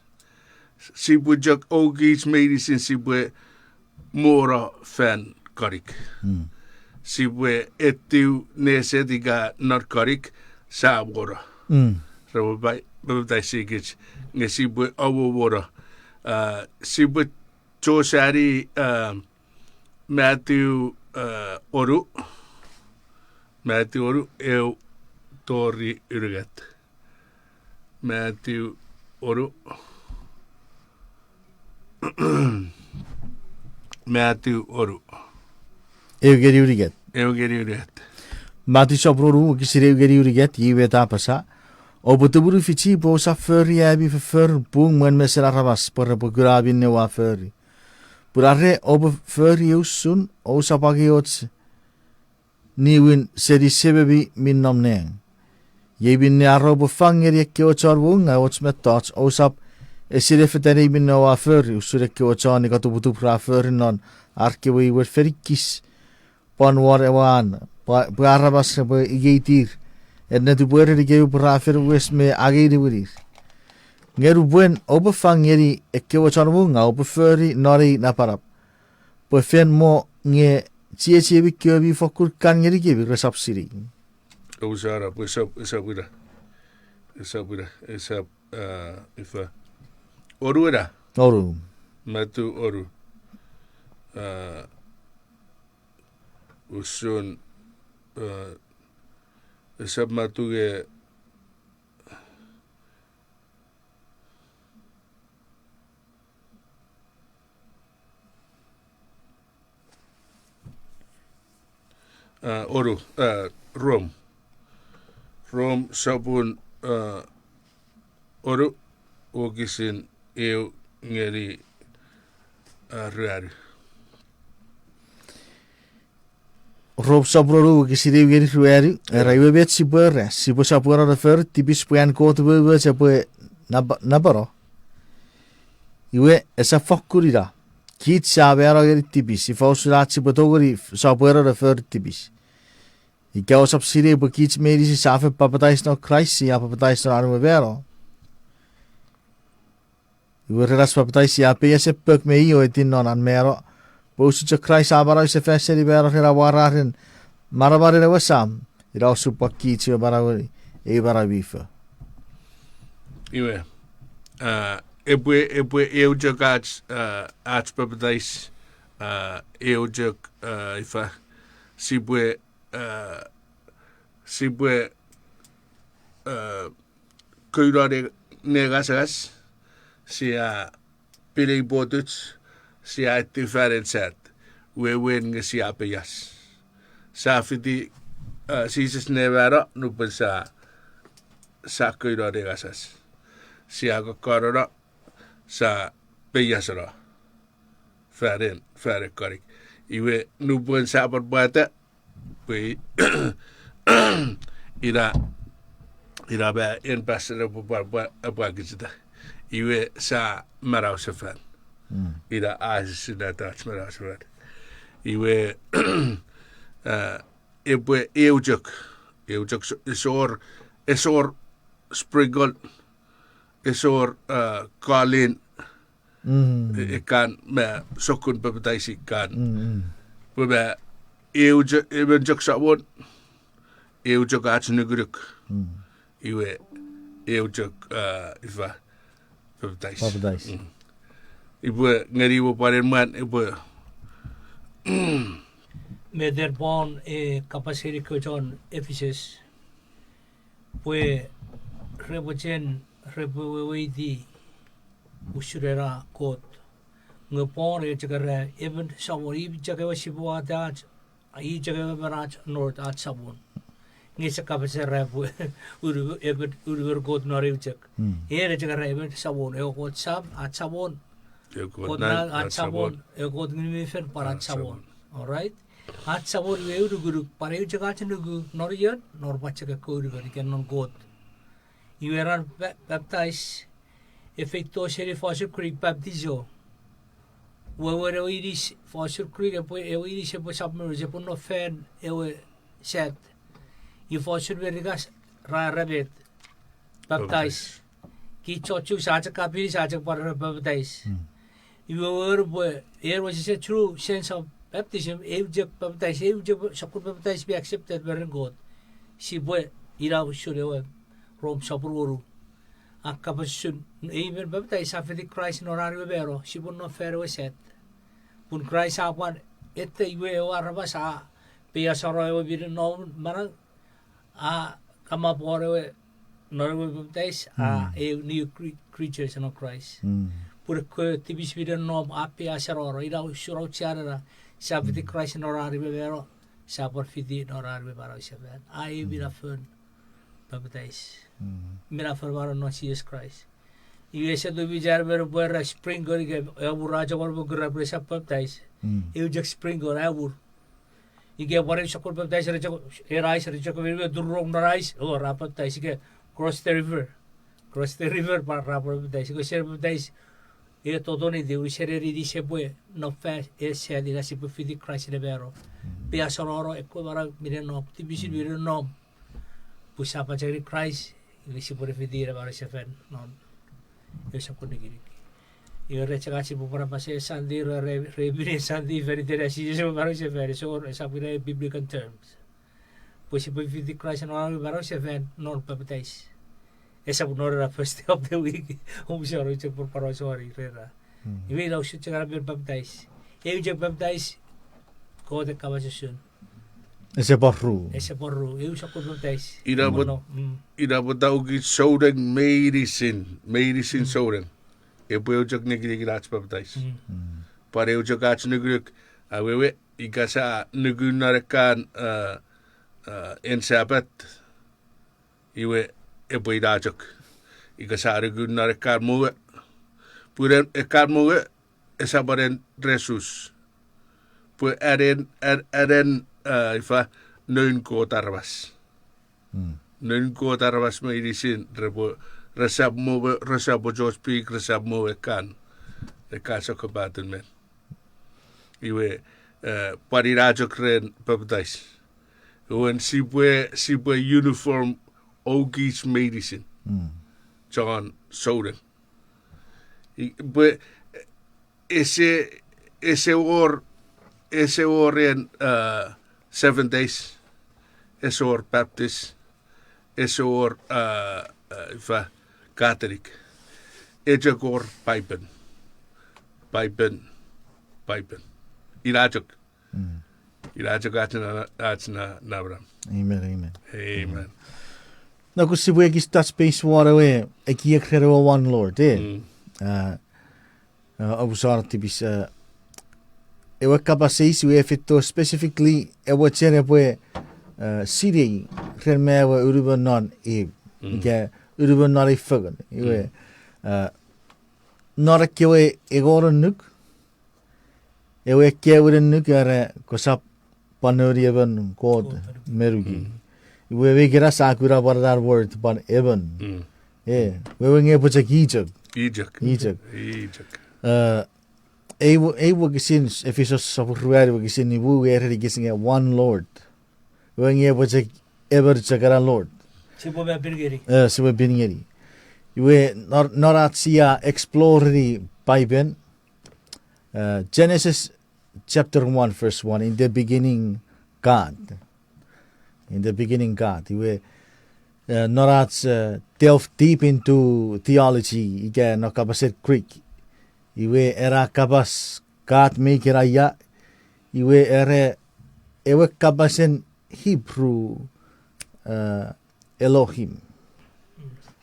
Sipwe chok oukich meinisin sipwe mono fan konik. Sipwe etiw neset ika non konik, sia mono. Repwe papataisikich, nge sipwe amomono. Sipwe chosani Matiw onu, Matiw onu, eu tori unungat. Matiw onu. Matiw onu. Eu ngeni unungat. Eu ngeni unungat. Matiw sopun onu wokisin eu ngeni unungat, iei met a apasa. Oupwe tumunu fichi pwe ousap fori ami foffor pung mwen mesen aramas pwe repwe kuna minne oua fori. Pun are oupwe fori usun, ousap angei och niwin seni Sememi mi nom nang. Iei minne are oupwe fang ngeni ekkewe chon woungaw och mettoch, ousap esine fetanei minne oua fori, usun ekkewe chon nikatuputup ra fori non ar kewe imwen fenikis. Pwan won ewe an, pwe aramas repwe ingeitir, ennetin pwe ren ikewe pwe ra fen wes me angei niwinir. Nge nupwen oupwe fang ngeni ekkewe chon woungaw, oupwe fori non ei napanap, pwe fen mo nge chiechiemi kewe mi fokkun kan ngenikemi resap sinei. Ousap, esap, esap ina. Esap ina, esap, ifa. Onu ena? Onu. Matiw onu. Usun, esap Matiw nge onu, Rom. Rom sopun onu, wokisin eu ngeni ruanu. Rom sopun onu wokisin eu ngeni ruanu, era iwe met sipwe era, sipwe sopweno ne fori tipis pwe an Kot umoumoch epwe napano. Iwe esap fokkun ina. Kich sia mano ngeni tipis, ifa usun ach sipwe tongeni sopweno ne fori tipis? Ika ousap sinei pwe kich meinisin sia fen papatais non Kraist, sia papatais non an we mano? Iwe ren ach papatais sia peiasepok me i o eti non an mano, pwe usun chok Kraist a manausefan seni mano ren amwararen manamanen ewe Sam, Ina usun pwe kich ewe manaueni, ei manau mi fo. Iwe, a, epwe, epwe eu chok ach, a, ach papatais, a, eu chok, a, ifa, sipwe, a, sipwe, a, kouno ne, ne ngasangas, sia pin ei potuch, sia etiw fan en sat, wewen nge sia peias. Sia fiti, a, Jises ne mano, nupwen sia, sia kouno ne ngasangas. Sia kokkonono, sia peiaseno. Fan en, fan en konik. Iwe nupwen sia pwan pwata, pwe ina, ina ma en pasen epwe pwan, pwan, epwe akisita. Iwe sia manausefan. Ina asisin ach manausefan. Iwe, a, epwe eu chok, eu chok so-, esor, esor sprinkle, esor, a, kalin, e-, ekkan me sokkun papataisi kan. Pwe me eu cho-, emon chok Samon, eu chok ach nukunuk. Iwe, eu chok, a, ifa, papatais. Ipwe ngeni we pwan en mwan, ipwe. Meten pwan, e, kapas ngeni ekkewe chon Efisus. Pwe repwe chen, repwe weweiti usun ena Kot. Nge Paul e chok era emon Samon, i chok ewe sipwe wata ach, i chok ewe emon ach Lord, ach Samon. Nge ese kapas era pwe unu, emon, unumon Kot non eu chok. En e chok era emon Samon, ewe Kot Sam, ach Samon. Kot Nang, ach Samon, ewe Kot Ngun mi Fel, pwan ach Samon. All right? Ach Samon iwe eu nukunuk, pwan eu chok ach nuku, non ion, non pwan chok ekkewe unumon ika non Kot. Iwe ran pa-, baptize, e feito seni fosun Greek baptizo. Wewen ewe inis, fosun Greek epwe, ewe inis epwe submerge, epwe no fan ewe sat. Iwe fosun Merika ra era met, baptize. Kich chon Jews, sia chok kapinis, sia chok pwan era baptize. Iwe wewen pwe, en wesese true sense of baptism, eu chok baptize, eu chok sokkun baptize mi accepted me ren Kot. Sipwe, ina usun ewe Rom sopun wonu. A kapas usun, ei men baptize a fiti Kraist non an we mano, sipwe no fan ewe sat. Pun Kraist a pwan, ete iwe ewe aramas a, peiasano ewe minen nom manau, a, kamapon ewe, non ewe baptize, a, eu new cre-, creatures non Kraist. Pun ekkewe tipis minen nom a peiasano, ina usun auchean ena, sia fiti Kraist non an we mano, sia pwan fiti non an we manausefan. A, eu minafon baptize. Minafon mano non Jises Kraist. Iwe ese tufich an men pwe ra sprinkle ika, e, mura chok wor pwe kura pwe sa baptize. Eu chok sprinkle, a mur. Ika pwan eu sokkun baptize, era chok, era ais, era chok, me tururong non ais, o, ra baptize, ika cross the river. Cross the river, pwan ra baptize, ika ser baptize. E totoniti, unusen eni sipwe, no fan, e sat ina sipwe fiti Kraist ne mano. Peiasano ekkewe manau minen nom, tipisin minen nom. Pwe sia pachengeni Kraist, iwe sipwe ne fiti ena manausefan non eu sokkun nikinik. Iwe re chok ach sipwe pwan apasa Sunday, re, re, re minen Sunday, faniten a Jises ewe manausefan, so, esap ina biblical terms. Pwe sipwe fiti Kraist non ewe manausefan non baptize. Esap non ena first day of the week, omusano chok pwan pwan osoni rena. Iwe ina usun chok ena men baptize. Eu chok baptize, Kot e kapas usun. Ese pwan ru. Ese pwan ru, eu sokkun baptize. Ina pwata, ina pwata ukich souneng meinisin, meinisin souneng. Epwe eu chok nikinikin ach baptize. Pwan eu chok ach nukunuk, awewe, ika sia nuku non ekkan, a, a, en Sapat, iwe epwe ina chok. Ika sia nuku non ekkan mongo, pun ekkan mongo, esap anen resus. Pwe anen, an-, anen, a, ifa, noun Kot aramas. Noun Kot aramas meinisin, repwe, resap mo, resap mo George Peak, resap mo ekkan, ekkan sokkopaten men. Iwe, e, pwan ina chok ren baptize. Wen sipwe, sipwe uniform oukich meinisin. Chon souneng. I-, pwe, ese, ese wor, ese wor en, a, seven days. Ese wor Baptist, ese wor, a, a, ifa, Catholic. Ese wor Paipen. Paipen, Paipen. Ina chok. Mm. Ina chok ach na, ach na, namanam. Amen, amen. Amen. Amen. Noko sipwe ekis touch base won ewe, ekiek ren ewe one Lord, e. Mm. A, a, omusano tipis, a, ewe kapas eis we efeito specifically ewe chen epwe, a, sinei ren me ewe unumon non Eve. Mm. Ika unumon non ei fengen. Iwe, mm, a, non ekkewe engon annuk, ewe ekkewe annuk era kosap pwan noni emon Kot, Kot me nuku. Mm. Iwe, iwe kena sa kuna pwan that word pwan emon. Mm. E, wewe nge epwe chok i chok. I chok. I chok. I chok. A, ei wo-, ei wokisin, Efesos sopun ruanu wokisin nimu, we ereni kich nge one Lord. Wewe nge epwe chok emon chok ena Lord. Sipwe ma pin ngeni. E, sipwe pin ngeni. Iwe, non, non ach sia explore-ni Paipen, uh, Genesis chapter one, verse one, in the beginning, God. In the beginning, God. Iwe, uh, non ach, uh, delve deep into theology, ika non kapasen Greek. Iwe, ena kapas God mi kena ia, iwe, era ewe kapasen Hebrew, uh, Elohim.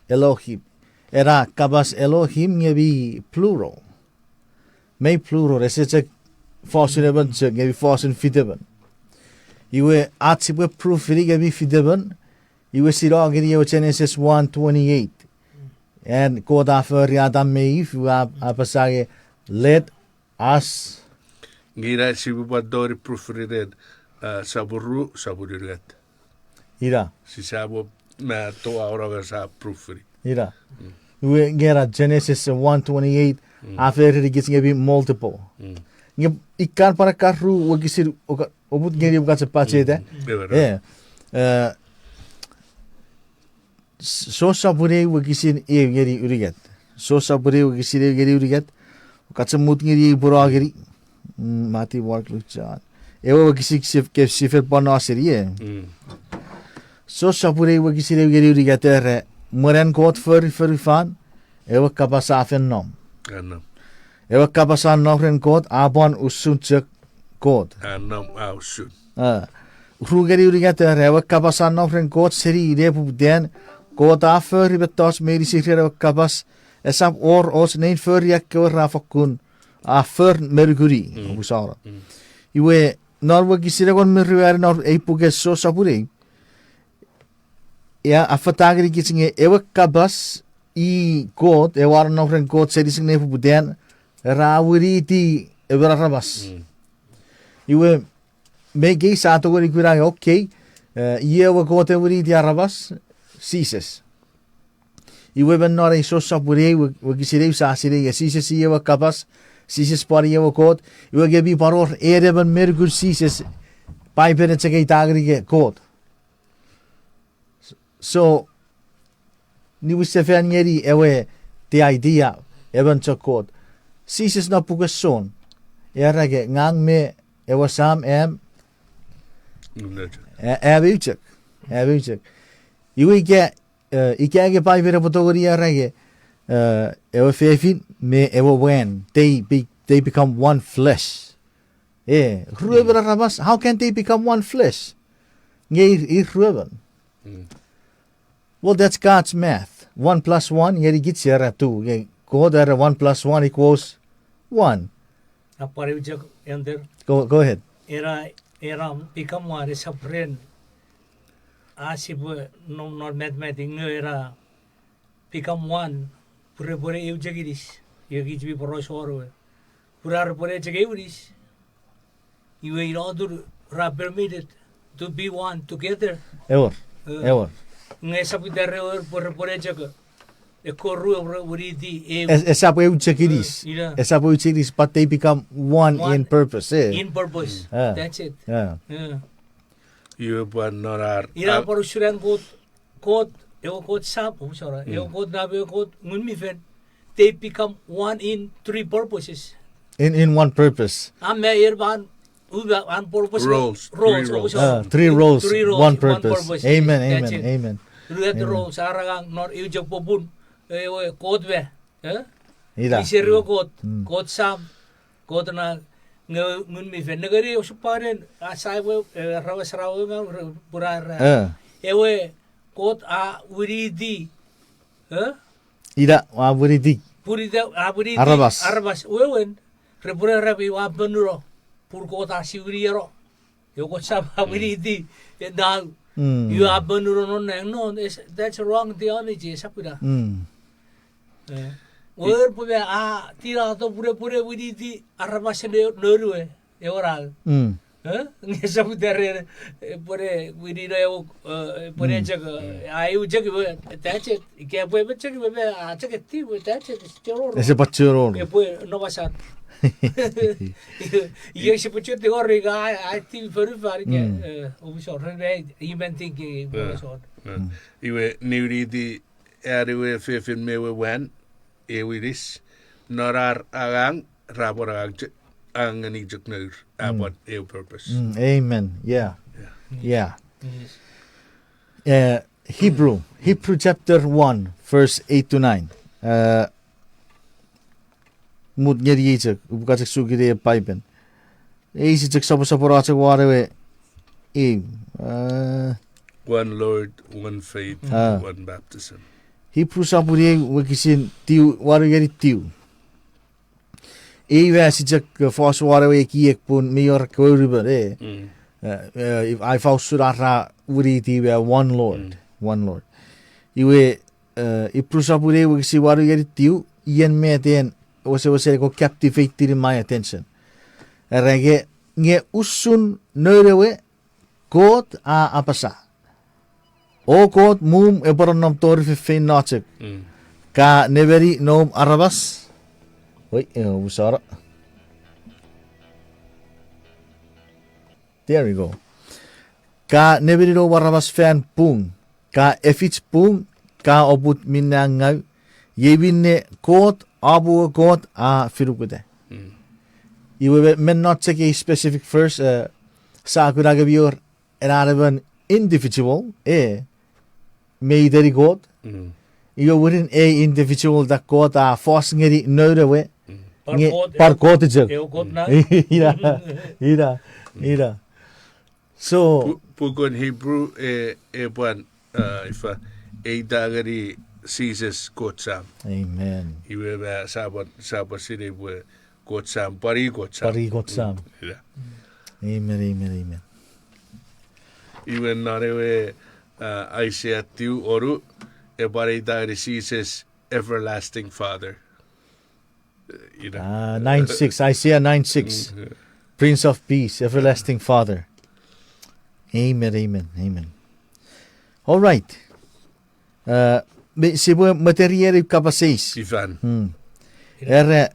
Elohim. Ena kapas Elohim nge mi plural. Mi plural, ese chok fosun emon chok, nge mi fosun fitemon. Iwe ach sipwe proof-ini nge mi fitemon, iwe sinei ngeni ewe Genesis one twenty-eight. An Kot a fori Adam me Eve, iwe a, a apasa nge, "Let us." Nge ina sipwe pwan tongeni proof-ini ren, a, sopun ru, sopun unungat. Ina. Sisap mo ma toau nonga sa proof-ini. Ina. Mm. Iwe nge ena Genesis one twenty-eight, mm, a fori ngenikich nge mi multiple. Mm. Nge ikan pwan ekkan ru wokisin oka-, oput ngeni oka chepacheta. Mm. Ewer. E. E, s-, so sopun eu wokisin eu ngeni unungat. So sopun eu wokisin eu ngeni unungat. Oka chemut ngeni eu pwora ngeni. Mm, Matthew, Mark, Luke, John. Ewe wokisin sif-, ke sifel pwan no seni, e. Mm. So sopun eu wokisin eu ngeni unungat era, mwen an Kot fori fonufan, ewe kapas a fen nom. A nom. Ewe kapas a nom ren Kot, a pwan usun chok Kot. A nom, a usun. A. Ru ngeni unungat era, ewe kapas a nom ren Kot seni nepoputan, Kot a fori mettoch meinisin ren ewe kapas, esap wor och nein fori ekkewe ra fokkun, a for me nukuni, mm, omusano. Mm. Iwe, non wokisin engon me ruanu non ei puken So sopun eu, a, a fata ngenikich nge ewe kapas i Kot, ewe a nom ren Kot seni nepoputan, ra winiti emon aramas. Mm. Iwe, me kei sa tongeni kuna nge, okay, e, iei ewe Kot e winiti aramas, Jises. Iwe me non ei So sopun eu, wokisin eu sa sinei nge Jises i ewe kapas, Jises pwan i ewe Kot, iwe nge mi pwan wor en emon me nukun Jises, Paipen e chok eita ngeni nge Kot. So, niwin sefan ngeni ewe the idea, emon chok Kot. Jises non puken Jon, era nge ngang me ewe Sam am, a-, am eu chok, am eu chok. Iwe ika, e, ika nge Paipen epwe tongeni era nge, e, ewe fefin me ewe mwan, they be-, they become one flesh. E, ruemon aramas, how can they become one flesh? Nge ir, ir ruemon. Mm. Well, that's God's math. One plus one, ngenikich era two. Nge Kot era one plus one equals one. A pwan eu chok, Elder. Go, go ahead. Era, era become one, esap ren. A sipwe nom non mathematics, nge era become one, pwe repwene eu chok inis, iwe kich mi poraus won ewe. Pwe ra repwene chok eu inis, iwe ina atun ra permitted to be one together. Ewer, e, ewer. Nge esap ita re ewer pwe repwene chok, ekkoch ru re winiti eu. Es-, esap eu chok inis. E, ina. Esap eu chok inis, but they become one in purpose, e. One in purpose. Mm. E. That's it. E. E. Iwe pwan non ar, ina ar pwan usun an Kot, Kot, ewe Kot Sam, oh, sorry, ewe Kot Nau, ewe Kot Ngun mi Fel, they become one in three purposes. In, in one purpose. A me ir pwan Uba an purpose roles, three roles. Ah, three roles, three roles, one purpose. Amen, amen, amen. Rueto roles, ar angang non eu chok popun, ewe Kot we. Eh? Ina. Iser ewe Kot, Kot Sam, Kot Nang, nge Ngun mi Fel. Nengeni osupwanen, a, sai we, eh, rawe sarawe ngang, purara. Eh. Ewe Kot a winiti, eh? Ina, a winiti. Purita, a winiti. Aramas. Aramas, wewen, re purara mi wa ponuno, pun Kot a siwini eno. Ewe Kot Sam a winiti, e, nau. Iwe a ponuno non nang, no, that's wrong theology, esap ina. Eh. Wewen pwe me a tinato purepure winiti aramas ne, noun we, ewe nau. Eh? Nge esap ita ren, eh, pwene winino ewe, eh, pwene chok, eh, a eu chok, that's it. Ika pwe me chok, me, me, a chok eti, that's it, it's still wrong. Ese pwan chok wrong. Epwe nomasan. Iwe, iwe sipwe chok tingor ika a, a eti fonufan ika, eh, omusor, ren me, imentinki, eh, omusor. Iwe niwiniti an ewe fefin me ewe mwan, ewe inis, non ar angang, ra pwan angang chok, angang ngeni chok nour, a pwan eu purpose. Amen. Yeah. Yeah. Eh, Hebrew, Hebrew chapter one, verse eight to nine. Eh, mut ngeni ei chok, upwe kan chok suki ne Paipen. Ei si chok soposopono chok won ewe, ei, eh, one Lord, one faith, one baptism. Hebrew sopun eu wokisin tiu, wanu ngeni tiu. Ei we si chok, eh, fos won ewe ekiek pun mi wor kewe unumon, eh. Eh, eh, ifa usun ar ra winiti we one Lord, one Lord. Iwe, eh, Hebrew sopun eu wokisin wanu ngeni tiu, ien met en, wesewesen ko captivated my attention. Era nge, nge usun noun ewe, Kot a apasa. O Kot, mum epwe nonnom tori feinfeino chok. Ka nemeni noum aramas. Oi, eh, usara. There we go. Ka nemeni noum aramas fan pung. Ka efich pung, ka oput minne a ngau. Iei minne Kot, apu Kot a finukuta. Iwe me, me non chok ei specific verse, eh, sa kuna nge mi wor ena emon individual, eh, me iteni Kot. Iwe winin ei individual ita Kot a fos ngeni noun ewe, nge pwan Kot chok. Ina, ina, ina. So, pukun Hebrew, eh, e pwan, eh, ifa, eita ngeni Jises Kot Sam. Amen. Iwe ma sa pwan, sa pwan sinei pwe Kot Sam, pwan i Kot Sam. Pwan i Kot Sam. Amen, amen, amen. Iwe non ewe, eh, Isaiah tiu onu, e pwan eita ngeni Jises everlasting Father. Ah, nine six, Isaiah nine six. Prince of Peace, everlasting Father. Amen, amen, amen. All right. Eh, me, sipwe materiani kapas eis. Ifan. Era,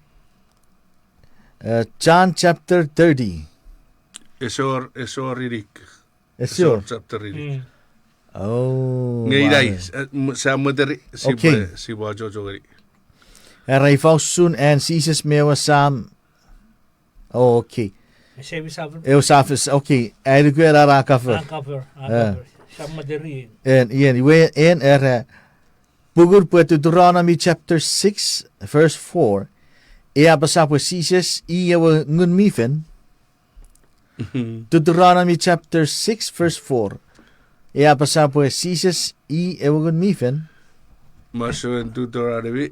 eh, John chapter thirty. Esor, esor inik. Esor chapter inik. Oh, nge ina, eh, sa materi, sipwe, sipwe achocho ngeni. Era ifa usun an Jises me ewe Sam. Oh, okay. Ewe sa fis, okay. Ai nuku ena a cover. A cover, a cover. Sa materi. En, ien, iwe en era, pukun pwe Deuteronomy chapter six, verse four, e apasa pwe Jises i ewe Ngun mi Fen, Deuteronomy chapter six, verse four. E apasa pwe Jises i ewe Ngun mi Fen. Masouen Deuteronomy.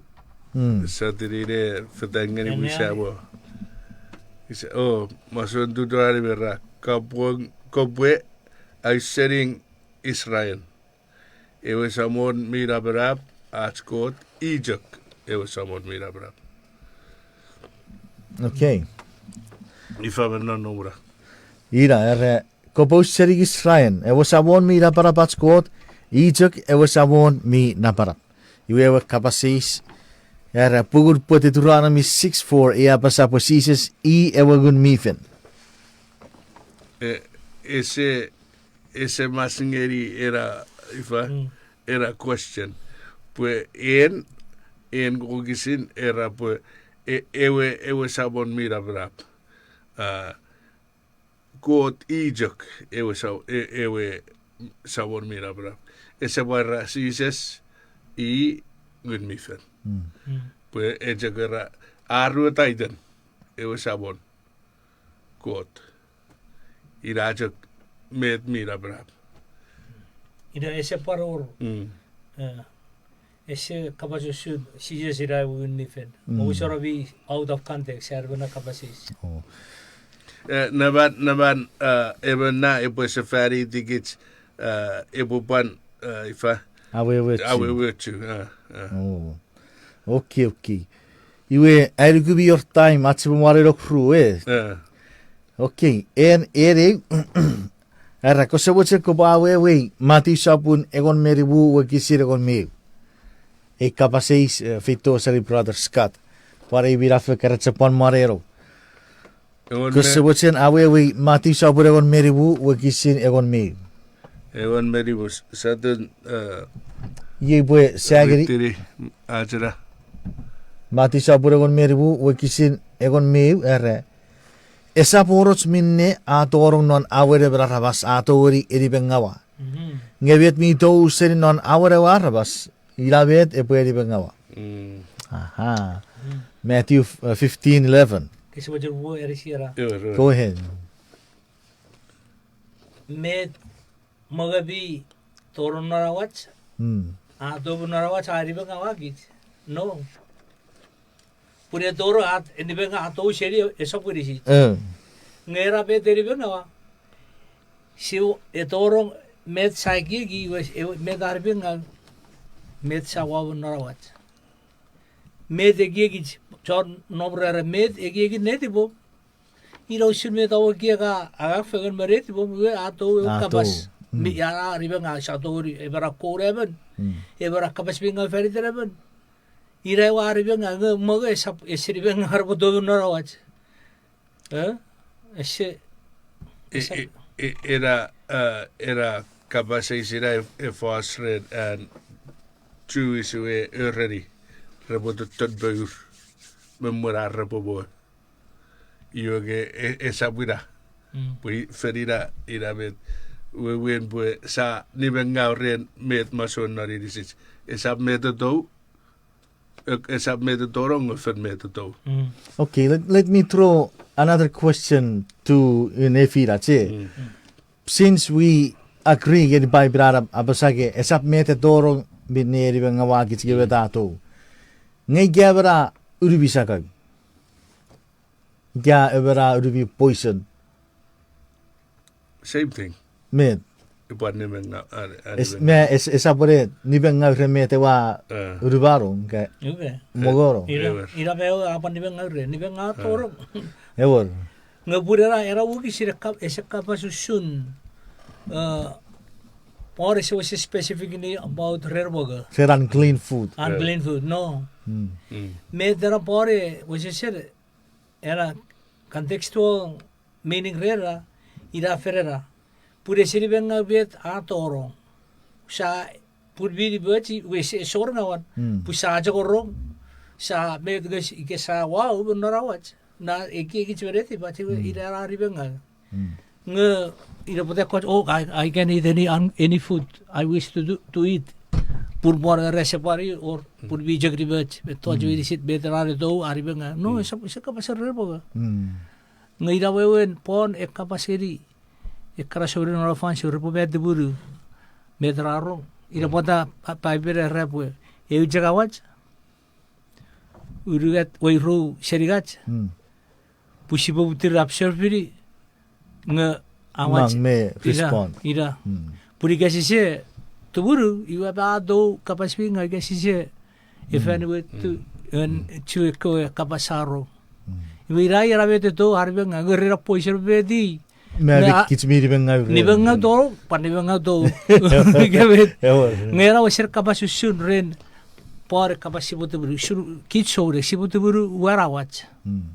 Sa tini ne fetangeni wisa mo. Isa, oh, masouen Deuteronomy ra, kopwe, kopwe ausening Israel. Ewe Samon mi napanap, ach Kot, i chok ewe Samon mi napanap. Okay. Ifa me non nomura. Ina, era, kopwe ausening Israel, ewe Samon mi napanap ach Kot, i chok ewe Samon mi napanap. Iwe ewe kapas eis, era, pukun pwe Deuteronomy six four, e apasa pwe Jises i ewe Ngun mi Fen. E, ese ese mas ngeni ena, ifa, ena question. Pwe en, en wokisin era pwe, e, ewe, ewe Samon mi napanap. Ah, Kot i chok ewe sa-, e-, ewe Samon mi napanap. Ese pwan era Jises i Ngun mi Fel. Mm. Mm. Pwe e chok era, a rue title, ewe Samon Kot. Ina chok met mi napanap. Ina ese pwan wor. Mm. Eh, ese kapas usun Jises ina ewe Ngun mi Fel. Mm. Ousona mi out of context, are mena kapas eis. Oh. Eh, neman, neman, eh, emon na epwe sefani tikich, eh, epwe pwan, eh, ifa? Awewe chu. Awewe chu, eh, eh. Oh. Okay, okay. Iwe, ai nuku mi wor time, ach sipwe mwarenok ru, eh. Eh. Okay, en, en eu, era, kose mochen kopwe awewei Matiu sopun engon me nimu wokisin engon me eu. Ei kapas eis, eh, feito seni Brother Scott. Pwan ei minafo keran chok pwan mwaneno. Engon me- Kose mochen awewei Matiu sopun engon me nimu wokisin engon me eu. Engon me nimu, s-, satun, eh, iei pwe sangeni. Ritini, achena. Matiu sopun engon me nimu wokisin engon me eu, era, esap wor och minne a tonong non awen emon aramas a tongeni enipengawa. Mhm. Nge met mi tou seni non awen ewe aramas, ina met epwe enipengawa. Mm. Aha. Mm. Matthew, uh, fifteen eleven. Kese mochen wo erisiera. Ewer, ewer. Go ahead. Met mongo mi tonong non awach, mm, a tou non awach a enipengawa kich. No. Pun e tonong a, enipengaw a tou seni esap inisich. Eh. Nge era met enipengawa. Siwe, e tonong met sa ekieki, iwe, e, met a enipengaw, met sa wau non awach. Met ekiekich, chon nom ra era met ekieki netipom. Ina usun met a ekiek a, a fengen me netipom, iwe a tou ewe kapas. A tou. Mm. Mi, a, a enipengaw sa tou, emon a koun emon. Mm. Emon a kapas mi ngaw faniten emon. Ina ewe a enipengaw, nge mongo esap, ese enipengaw are pwe tou non awach. Eh? Ese, e, ese- e, e, ena, eh, ena kapas eis ina e, e fos ren an Jewish we ereni repwe totton pour me mwen ar repwe mwo. Iwe nge e, esap ina. Mm. Pwe fen ina, ina met wewen pwe sa nimengaw ren met masouen non inisich. Esap met e tou, e, esap met e tonong nge fen met e tou. Mm. Okay, let, let me throw another question to, uh, Nefira, che. Mm. Mm. Since we agree ngeni Paipen a, apasa ke, esap met e tonong minne enipengawa kich nge, mm, met a tou. Nge ika emon a unumi sakau. Ika emon a unumi poison. Same thing. Met. Epwe nimengaw, a, a, es-, nimengaw. Me es-, esap epwe nimengaw ren met ewe a, eh, unumano, ka. Okay. Mongono. Ira, ewer. Ira me ewe a pwan nimengaw ren, nimengaw, eh, tonong. Ewer. Nge pun era, era wokisin e ka-, ese kapas usun, eh, pwan ese wesen specifically about rer mongo. Rer unclean food. Unclean, eh, food, no. Mm. Mm. Met era pwan e wesen sere, era contextual meaning rera, ina fen era. Pun ese nimengaw met a tonong. Sa, pun mi nimoch, we se, ese wor ngawan. Mm. Pun sa chok rong, sa met nge s-, ika sa wau me non awach. Na ekiekich me netipach, mm, ina a nimengaw. Mm. Nge, ina pwata ekkoch, oh, I, I can eat any, un-, any food I wish to do, to eat. Pun pwan era ese pwan i, or, mm, pun mi chok nimoch, met och, mm, inisich, met era ne tou, a nimengaw. No, mm, ese, ese kapas rer mongo. Mm. Nge ina wewen pwan e kapas ngeni ekkana souneng non fansoun repwe mwo tumunu met ra rong. Ina pwata Pa-, Paipen era pwe eu chok awach, unungat, wei ruu senikach, mm, pwe sipwe muttir observe-ini, nge awach mang me ina, respond. Ina. Mm. Pun ika sise tumunu, iwe a tou kapas mi ngaw, ika sise, mm, evaluate, mm, to, en, mm, chu ekkewe kapas a rong. Mm. Iwe ina, ina met e tou a nimengaw, nge ren a poison met i. Me a, kich mi nimengaw ren. Nimengaw tou, pwan nimengaw tou. Ika met. Ewer. Nge ena wesen kapas usun ren, pwan kapas sipwe tumunu, usun kich souneng, sipwe tumunu uwan awach. Mm.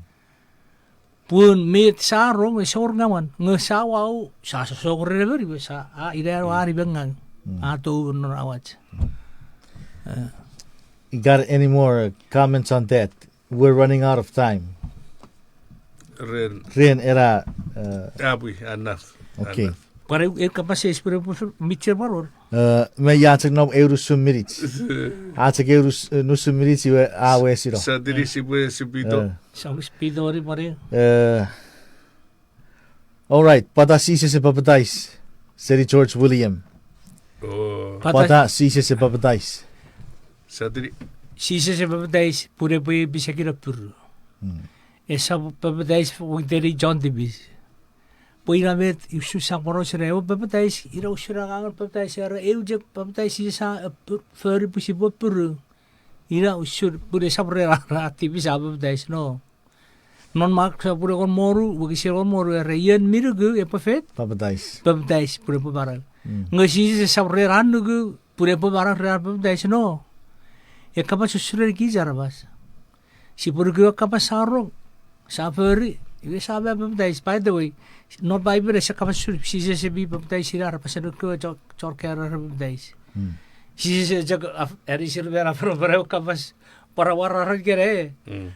Pun met sa rong, ese wor ngawan, nge sa wau, sa sosok ren emon, iwe sa, a, ina a, mm, nimengaw, mm, a tou non awach. Mm. Eh. You got any more comments on that? We're running out of time. Ren. Ren ena, eh, apwi, anaf. Okay. Anaf. Pwan eu, eu kapas eis pwe epwe fori, mi chok pwan wor. Eh, me ia chok nom eu nusun minich. A chok eu nus-, eh, nusun minich iwe a wesino. Sa tini sipwe sipito. Eh. Sa wes pito ori pwan eu. Eh, All right, pwata Jises e papatais seni George William? Oh. Pwata Jises e papatais? Satini. Jises e papatais pun epwe pisekin appiru. Hmm. Esap papatais witeni John the Baptist. Pwe ina met usun sa poraus ren ewe papatais, ina usun angangen papatais, era eu chok papatais Jises a, eh, pu-, fori pwe sipwe appiru. Ina usun pun esap ren an tipis a papatais, no. Non Mark sopun engon me wonu, wokisin engon me wonu, era ion mi nuku epwe fet? Papatais. Papatais pun epwe manau. Mm. Nge Jises esap ren an nuku pun epwe manau ren an papatais, no. E kapas usun ren kich aramas. Sipwe nuku ewe kapas sa rong, sa fori, iwe sa papatais. By the way, non Bible ese kapas usun Jises e mi papatais ina aramas, ese nuku ewe chon, chon karo re papatais. Mm. Jises e chok af-, anisir me afanafana ewe kapas, pwan awora ren kene, eh,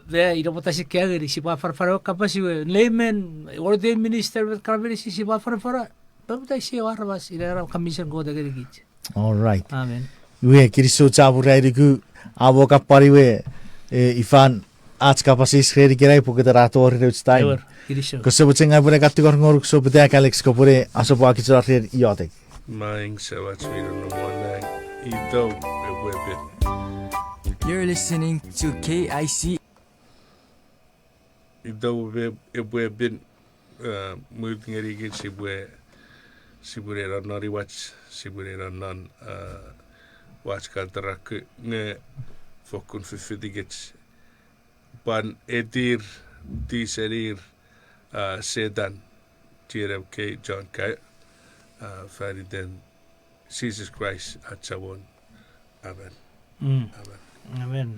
me ina pwata si kangeni, sipwe afanafana ewe kapas iwe, layman, ordained minister, met kana meinisin sipwe afanafana, papatais ewe aramas, ina ena commission Kot a ngenikich. All right. Amen. Iwe, kinisou chapur ai nuku, amo kapwan iwe, eh, ifan ach kapas eis ren ikenai pwe kete ra tori ren ach time. Ewer, kinisou. Kose mochen ngang upwene kan tingor ngonuk Soputak Alex kopwene asopwakich ren iotek. Maing Semach mi nom non nang, itom epwe pin. You're listening to K I C. Itom epwe, epwe pin, eh, mut ngenikich sipwe, sipwene nonnom non imwach, sipwene nonnom non, eh, wach kan taraku nge fokkun fifitikich. Pwan etir, tisenir, eh, Setan, T N M K, John Kai, eh, fan iten Jises Kraist ach Samon. Amen. Mm. Amen. Amen.